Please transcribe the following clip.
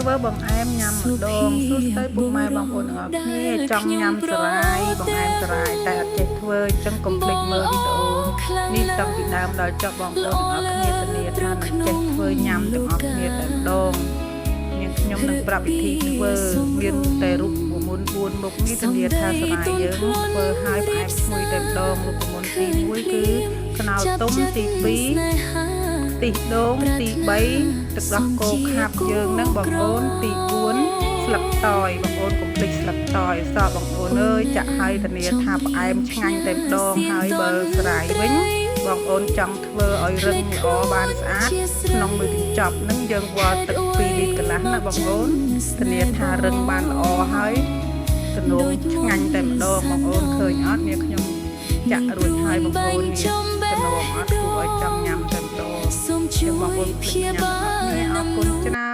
ធ្វើបង្អែមញ៉ាំម្ដងសួស្តីពុកម៉ែបងប្អូនទាំងអស់គ្នាចង់ញ៉ាំសារាយបង្អែមសារាយតែអត់ចេះធ្វើអញ្ចឹងកុំភ្លេចមើលវីដេអូនេះតាំងពីដើមដល់ចប់បងប្អូនទាំងអស់គ្នាធានាថានឹងចេះធ្វើញ៉ាំទាំងអស់គ្នាតែម្ដងនាងខ្ញុំនឹងប្រាប់វិធីធ្វើមានតែរូបមន្ត4មុខនេះធានាថាសារាយយើងធ្វើឲ្យផ្អែមឈ្ងុយតែម្ដងរូបមន្តទី1គឺខ្នុរទុំទី2ខ្ទិះដូងទី3ទឹកដោះគោខាប់យើងនឹងបងប្អូនទី4ស្លឹកតយបងប្អូនកុំភ្លេចស្លឹកតយសោះបងប្អូនអើយចាក់ឲ្យធានាថាផ្អែមឆ្ងាញ់តែម្ដងហើយបើស្រាយវិញបងប្អូនចង់ធ្វើឲ្យរឹងល្អបានស្អាតក្នុងមួយកញ្ចប់នឹងយើងវល់ទឹក2លីត្រកន្លះណាបងប្អូនធានាថារឹងបានល្អហើយទំនងឆ្ងាញ់តែម្ដងបងប្អូនឃើញអត់នេះខ្ញុំចាក់រួចហើយបងប្អូននេះទំនងអត់គួរឲ្យចង់ញ៉ាំតែម្ដង សូមជួយព្យាបាល អរគុណច្រើន។